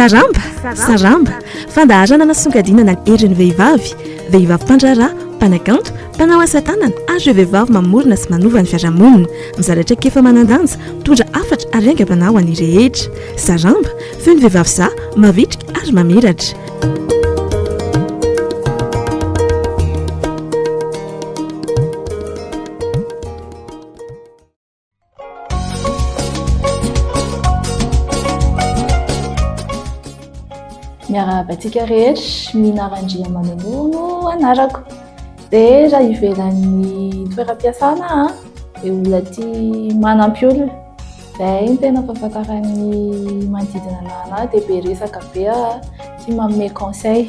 Saramba, Saramba, fandaharana nasongadinana ny herin'ny vehivavy, vehivavy mpandraharaha, mpanakanto, mpanao asa tanana ary ireo vehivavy mamorona sy manova ny fiarahamonina. Mizara traikefa manan-danja, mitondra hafatra ary aingam-panahy ho an'ny rehetra. Saramba, feon'ny vehivavy sahy, mavitrika ary mamiratra. Miarahaba antsika rehetra, Mina Randriamananoro no anarako. Dia raha ivelan'ny toeram-piasana aho dia olona tia manampy olona. Izay no tena fahafantaran'ny manodidina anahy dia be resaka be aho, tia manome conseil,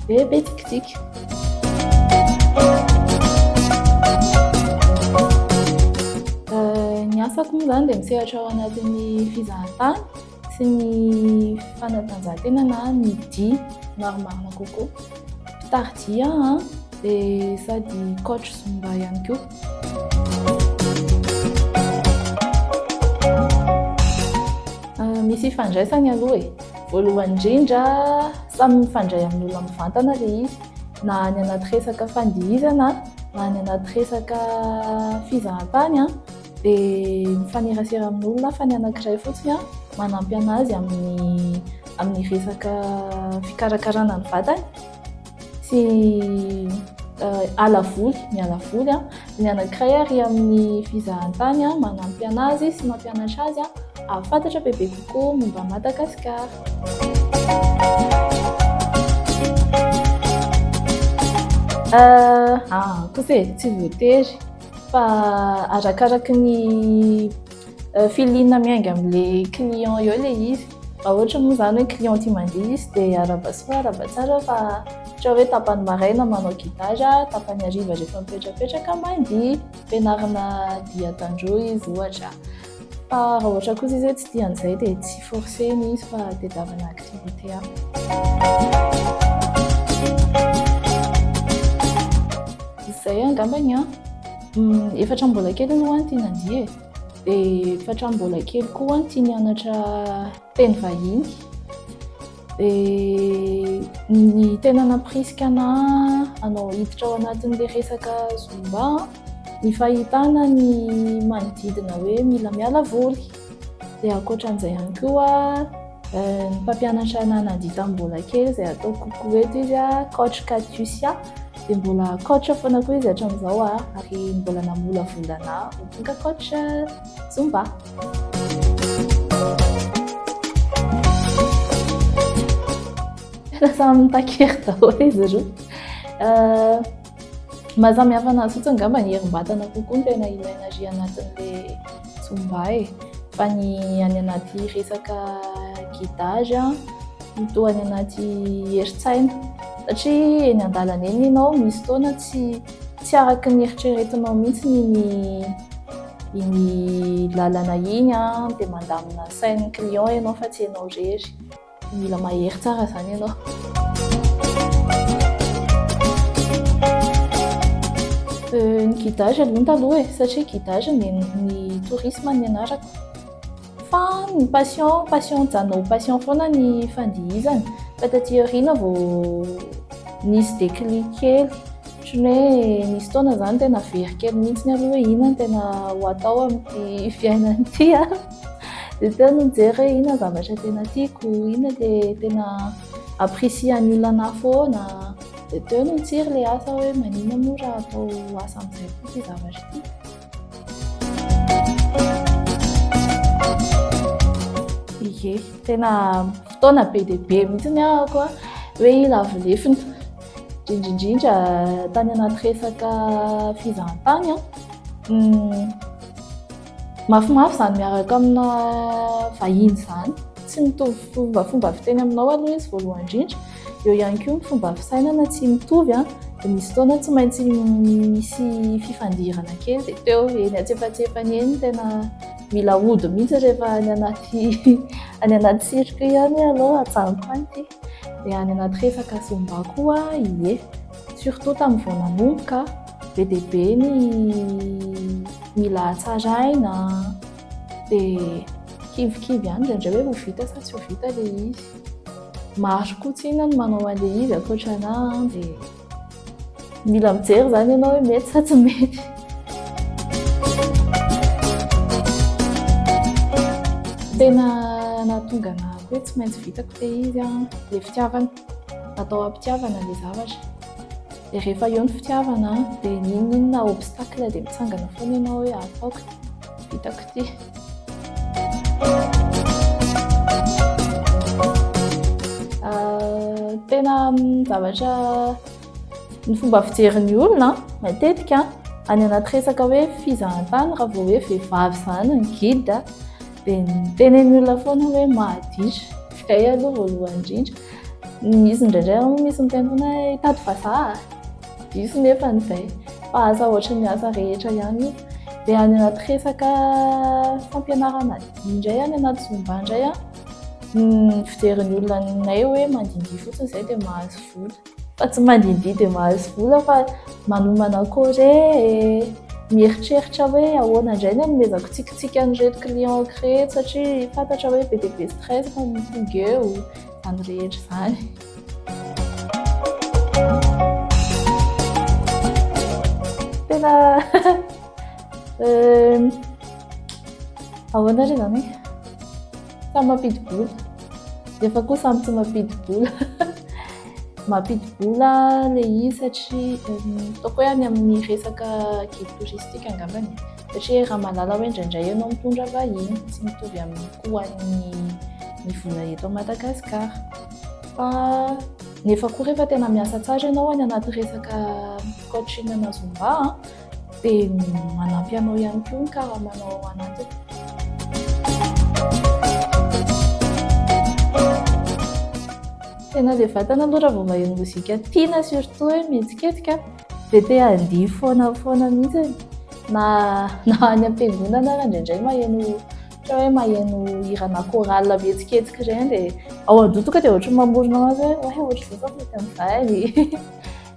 dia be tsikitsiky. Ny asako moa izany dia misehatra ao anatin'ny fizahantany sy ny fanatanjahantena na ny dihy marimarina kokoa. Mpitari-dihy aho an, dia sady coach zumba ihany koa. Misy ifandraisany aloha e. Voalohany indrindra, samy mifandray amin'ny olona mivantana ilay izy, na any anaty resaka fandihizana na any anaty resaka fizahantany dia mifanerasera amin'olona fa ny anankiray fotsiny manampy an'azy amin'ny amin'ny resaka fikarakarana ny vatany sy ala voly, miala voly. Ny anankiray ary amin'ny fizahantany manampy an'azy sy mampianatra azy hahafantatra bebe kokoa momba an'i Madagasikara. Ah, kosa e, tsy voatery fa arakaraky ny feeling miainga amin'ilay client eo ilay izy. Raha ohatra moa izany hoe client tia mandihy izy dia arahaba soa, arahaba tsara fa ohatra hoe tapany maraina manao guidage, tapany hariva rehefa mipetrapetraka mandihy. Ampianarina dihy antandroy izy ohatra. Fa raha ohatra kosa izy hoe tsy tia an'izay dia tsy forcer-na izy fa tadiavina activité hafa. Izay angambany an. Efa hatramin'ny mbola kely aloha aho no tia nandihy e. Dia efa hatramin'ny mbola kely koa aho no tia nianatra teny vahiny. Dia ny tena nampirisika anà hanao hiditra ao anatin'ilay resaka zumba ny fahitana ny manodidina hoe mila miala voly. Dia ankoatran'izay ihany koa ny mpampianatra anà nandihy tamin'ny mbola kely izay atao coucou eto izy, coach Katiucia, dia mbola coach foana koa izy hatramin'izao ary mbola namolavola anà ho tonga coach zumba. Tena samy mitaky hery daholo izy roa. Maha samy hafa anazy fotsiny angamba ny herim-batana kokoa no tena ilaina ary anatin'ilay zumba e. Fa ny any anaty resaka guidage no toa any anaty herin-tsaina. Satria eny an-dalana eny ianao misy fotoana tsy tsy araka ny eritreretinao mihitsy iny iny lalana iny an, dia mandamina ny sain'ny client ianao fa tsy ianao irery. Mila mahery tsara izany ianao. Ny guidage aloha taloha e, satria guidage ny ny tourisme no nianarako. Fa ny passion, passion nijanona ho passion foana ny fandihizana. Fa taty aoriana vao nisy déclic kely. Ohatran'ny hoe nisy fotoana izany tena very kely mihitsy aloha hoe inona no tena ho atao amin'ity fiainana ity an. Dia teo no nijery hoe inona ny zavatra tena tiako, inona ilay tena apprécier-n'ny olona anahy foana. Dia teo no nitsiry ilay asa hoe maninona moa raha atao asa amin'izay koa ity zavatra ity. Ie, tena fotoana be dia be mihitsy ahako hoe hilavo lefona. Indrindra indrindra tany anaty resaka fizahantany an. Mafimafy izany miaraka amina vahiny izany. Tsy mitovy fombafomba fiteny aminao aloha izy voalohany indrindra. Eo ihany koa ny fomba fisainana tsy mitovy an. Dia misy fotoana tsy maintsy misy fifandirana kely dia teo eny antsefatsefany eny tena mila ody mihitsy rehefa any anaty any anaty circuit any aloha ajanoko any ity. Dia any anaty resaka zumba koa ie. Surtout tamin'ny vao nanomboka, be dia be ny mila hatsaraina, dia kivikivy ihany indraindray hoe ho vita sa tsy ho vita ilay izy. Maro koa tsinona ny manao an'ilay izy ankoatra anà dia mila mijery izany ianao hoe mety sa tsy mety. Tena nahatonga anà hoe tsy maintsy vitako ilay izy an, ilay fitiavana. Natao am-pitiavana ilay zavatra. Dia rehefa eo ny fitiavana dia n'inon'inona obstacle dia mitsangana foana ianao hoe ataoko ity, vitako ity. Tena zavatra ny fomba fijerin'ny olona matetika any anaty resaka hoe fizahantany raha vao hoe vehivavy izany ny guide dia tenenin'ny olona foana hoe mahaditra. Izay aloha voalohany indrindra. Misy indraindray moa misy miteny foana hoe hitady vazaha. Diso nefa izay. Fa asa ohatry ny asa rehetra ihany io. Dia any anaty resaka fampianarana dihy indray, any anaty zumba indray an, ny fijerin'ny olona anay hoe mandihindihy fotsiny izay dia mahazo vola. Fa tsy mandihindihy dia mahazo vola fa manomana choré e, mieritreritra hoe ahoana indray ny hanomezako tsikitsiky an'ireto client-ko ireto satria fantatra hoe be dia be stress no tonga eo, izany rehetra izany. Tena ahoana re izany e? Samy mampidi-bola, nefa koa samy tsy mampidi-bola. Mampidi-bola ilay izy satria ataoko hoe any amin'ny resaka guide touristique angambany e. Satria raha mahalala hoe indraindray ianao mitondra vahiny, tsy mitovy amin'ny coût an'ny ny vola eto Madagasikara. Fa nefa koa rehefa tena miasa tsara ianao any anaty resaka coaching na zumba an, dia manampy anao ihany koa ny karamanao ao anatiny. Tena ilay vatana aloha raha vao maheno mozika tiana surtout hoe mihetsiketsika dia te handihy foana foana mihitsy. Na na any am-piangonana ary indraindray maheno ohatra hoe maheno hirana chorale mihetsiketsika ireny dia ao an-doha tonga dia ohatran'ny mamorona ho azy hoe oay ohatr'izao zao mety amin'izany.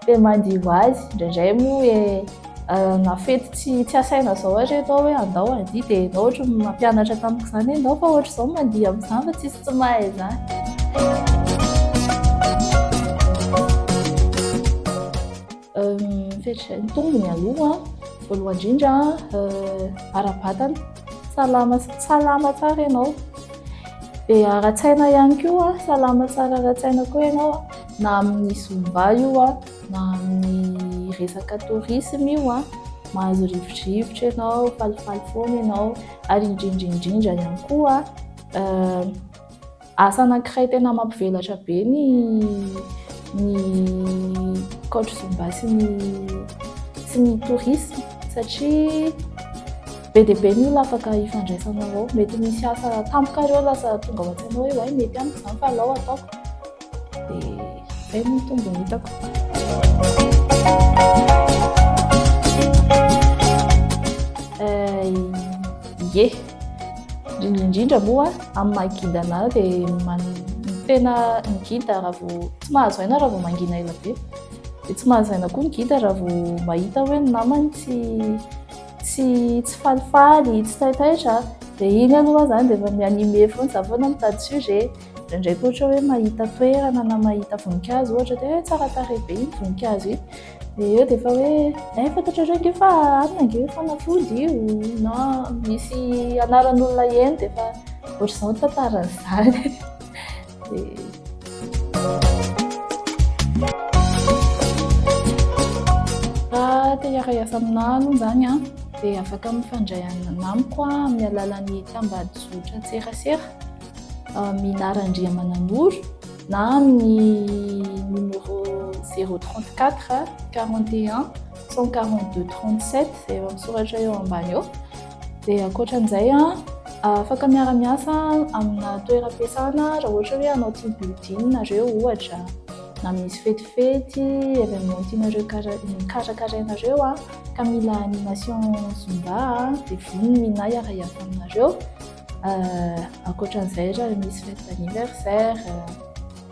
Dia mandihy ho azy. Indraindray moa hoe na fety tsy tsy asaina izao ary ianao hoe andao handihy dia ianao ohatry ny mampianatra tamiko izany hoe ndao fa ohatr'izao ny mandihy amin'izany fa tsisy tsy mahay izany. Ny tombony aloha voalohany indrindra ara-batana, salama salama tsara ianao. Dia ara-tsaina ihany koa, salama tsara ara-tsaina koa ianao. Na amin'ny zumba io na amin'ny resaka tourisme io, mahazo rivodrivotra ianao, falifaly foana ianao ary indrindra indrindra ihany koa asa anankiray tena mampivelatra be ny ny coach zumba sy ny sy ny tourisme satria be dia be ny olona afaka ifandraisanao ao. Mety misy asa tampoka ary eo lasa tonga ao an-tsainao hoe oay mety amiko izany fa alao ataoko. Dia izay no tombony hitako. Ie, indrindra indrindra moa amin'ny maha guide anahy dia tena ny guide raha vao tsy mahazo aina raha vao mangina ela be. Dia tsy mahazo aina koa ny guide raha vao mahita hoe ny namany tsy tsy tsy falifaly, tsy taitaitra. Dia iny aloha izany dia efa mi-animer foana, izaho foana mitady sujet. Indraindray koa ohatra hoe mahita toerana na mahita voninkazo ohatra dia hoe tsara tarehy be iny voninkazo iny. Dia eo dia efa hoe eh fantatrareo ange fa anona ange hoe fanafody io na misy anaran'olona eny dia efa ohatr'izao ny tantaran'izany. Dia Raha te hiara-hiasa aminà aloha izany an, dia afaka mifandray amiko amin'ny alalan'ny tambajotran-tserasera. Minah Randriamananoro na amin'ny numéro 034 41 142 37 izay efa misoratra eo ambany eo. Dia ankoatran'izay, afaka miara-miasa amina toeram-piasana raha ohatra hoe hanao team building nareo ohatra, na misy fetifety, événement tianareo karakarainareo ka mila animation zumba dia vonona Minah hiara-hiasa aminareo. Ankoatran'izay raha misy fête d'anniversaire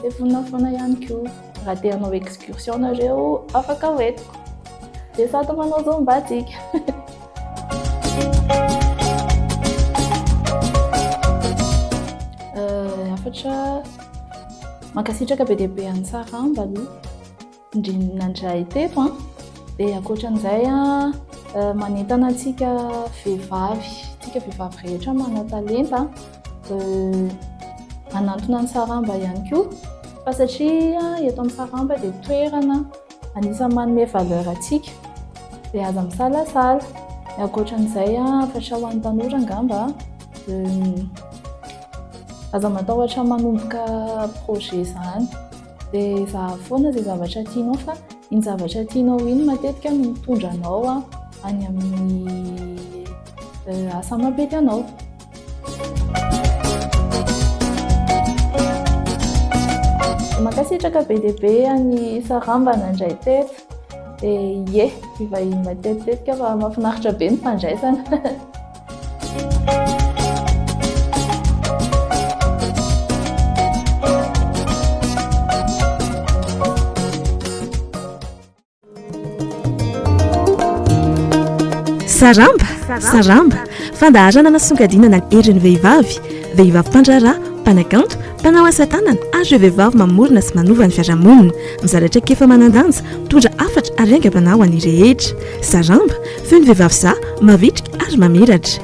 dia vonona foana ihany koa. Raha te hanao excursion nareo afaka hoentiko. Dia sady manao zumba tsika. Hafatra. Mankasitraka be dia be an'i Saramba aloha indrindra nandray teto an. Dia ankoatran'izay an, manentana antsika vehivavy, antsika vehivavy rehetra manan-talenta hanantona an'i Saramba ihany koa fa satria eto amin'ny Saramba dia toerana anisan'ny manome valeur antsika dia aza misalasala. Ny ankoatran'izay hafatra ho an'ny tanora angamba, aza matahotra manomboka projet izany. Dia zahavo foana izay zavatra tianao fa iny zavatra tianao iny matetika no mitondra anao any amin'ny asa mampety anao. Mankasitraka be dia be an'i Saramba nandray teto. Dia ie, mpivahiny matetitetika fa mahafinaritra be ny fandraisana. Saramba, Saramba, fandaharana nasongadinana ny herin'ny vehivavy, vehivavy mpandraharaha, mpanakanto, mpanao asa tanana ary ireo vehivavy mamorona sy manova ny fiarahamonina. Mizara traikefa manan-danja, mitondra hafatra ary aingam-panahy ho an'ny rehetra. Saramba, feno vehivavy sahy, mavitrika ary mamiratra.